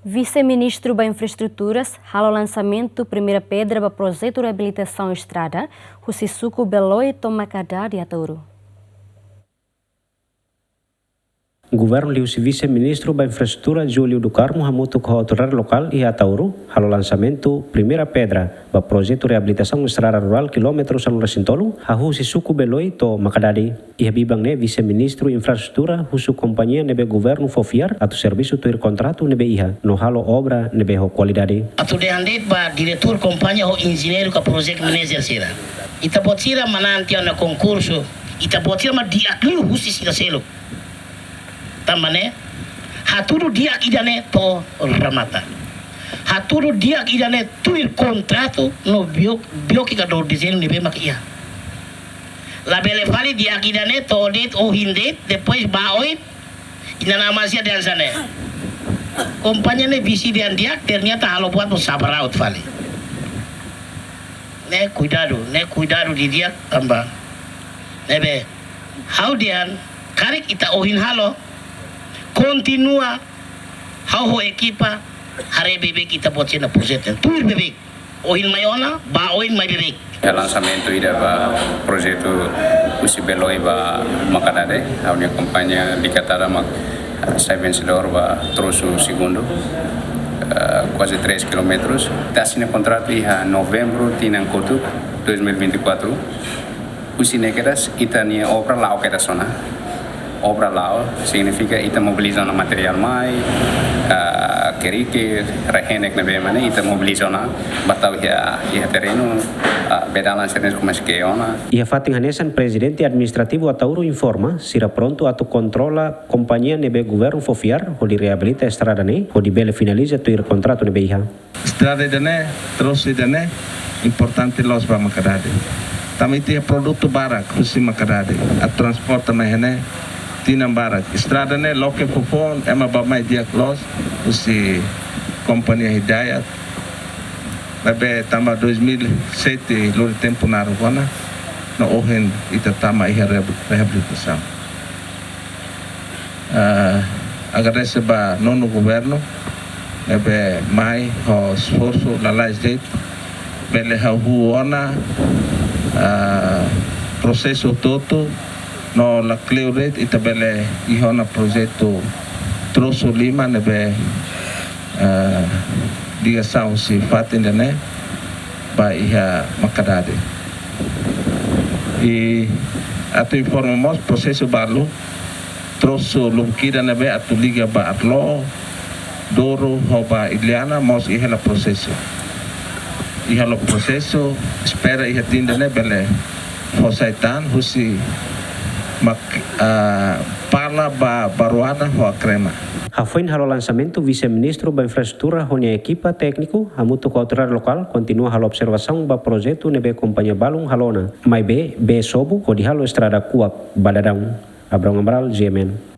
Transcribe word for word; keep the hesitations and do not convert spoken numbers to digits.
Vise-Ministru ba Infraestruturas halo lansamentu primeira pedra ba projetu reabilitasaun estrada husi suku Beloi to'o Makadade, Ataúro. Governu liuhusi Vise-Ministru ba Infraestrutura Júlio do Carmo hamutuk ho autoridade lokál iha Ataúro halo lansamentu primeira pedra ba projetu reabilitasaun estrada rurál kilómetru sanulu-resin-tolu, hahú husi suku Beloi to'o Makadade. Iha biban ne'e Vise-Ministru Infraestrutura husu kompañia ne'ebé governu fó fiar atu servisu tuir kontratu ne'ebé iha no halo obra ne'ebé ho kualidade. Atu dehan de'it ba diretór kompañia ho enjeñeiru ka project manager sira. Ita-boot sira manán tiha ona konkursu, ita-boot sira mak di'ak liu husi sira seluk. Tanba ne'e, hatudu di'ak ida-ne'e to'o remata. Hatudu di'ak ida-ne'e tuir kontratu no biok, biok ka do dezeñu ne'ebé mak iha. Labele fali di'ak ida-ne'e to'o de'it, ohin de'it, depois ba oin, inan-aman sira dehan hanesan ne'e. Kompañia ne'e visi dehan di'ak, ternyata halo buat no sabraut fali. Ne'e kuidadu, ne'e kuidadu didi'ak tanba ne'ebé ha'u dehan karik ita ohin halo, kontinua, ha'u ho ekipa haree beibeik ita-boot sira-nia projetu tuir beibeik. Ohin mai ona, ba oin mai beibeik. Iha lansamentu ida ba projetu husi Beloi ba Makadade, ha'u-nia kompañia Dikatada mak, eh, sai vensedór ba trosu segundu, eh, kuaze três quilómetros. Ita asina kontratu iha Novembru tinan kotuk dois mil e vinte e quatro. Husi ne'e kedas, ita-nia obra la'o kedas ona. Obra la'o signifika ita mobiliza ona materiál mai, ah, kerikil, rehenek ne'ebé mak ne'e ita mobiliza ona, ba tau iha, iha terrenu, ah, bee dalan sira-ne'e komesa ke'e ona. Iha fatin hanesan, Prezidente Administrativu Ataúro informa, sira prontu atu kontrola kompañia ne'ebé governu fó fiar hodi reabilita estrada ne'e, hodi bele finaliza tuir kontratu ne'ebé iha. Estrada ida-ne'e, trosu ida-ne'e, importante loos ba Makadade. Tanba ita iha produtu barak husi Makadade atu transporta mai iha ne'e tinan barak. Estrada ne'e loke foufoun, ema bá-mai di'ak loos husi kompañia Hidayat. Maibé tanba dois mil e sete lori tempu naruk ona, no ohin ita tama iha reab-, reabilitasaun. Eh, agradese ba nonu governu ne'ebé mai ho esforsu lalais de'it, bele hahú ona, eh, prosesu hotu-hotu, no lakleur de'it ita bele iha ona projetu trosu lima ne'ebé, eh, ligasaun husi fatin ida-ne'e ba iha Makadade. I atu informa mós prosesu balu, trosu lubuk ida ne'ebé atu liga ba Arló, Douro, ho ba Iliana, mós iha hela prosesu. Iha hela prosesu, espera iha tinan ida-ne'e bele fó sai tan husi Mak-, ah, Pala ba Baruana ho Akrema. Hafoin halo lansamentu, Vise-Ministru ba Infraestrutura ho nia ekipa tékniku hamutuk ho autoridade lokál kontinua halo observasaun ba projetu ne'ebé kompañia balun halo ona. Maibé, bee sobu hodi halo estrada kuak ba daudaun. Abrão Amaral, G M N.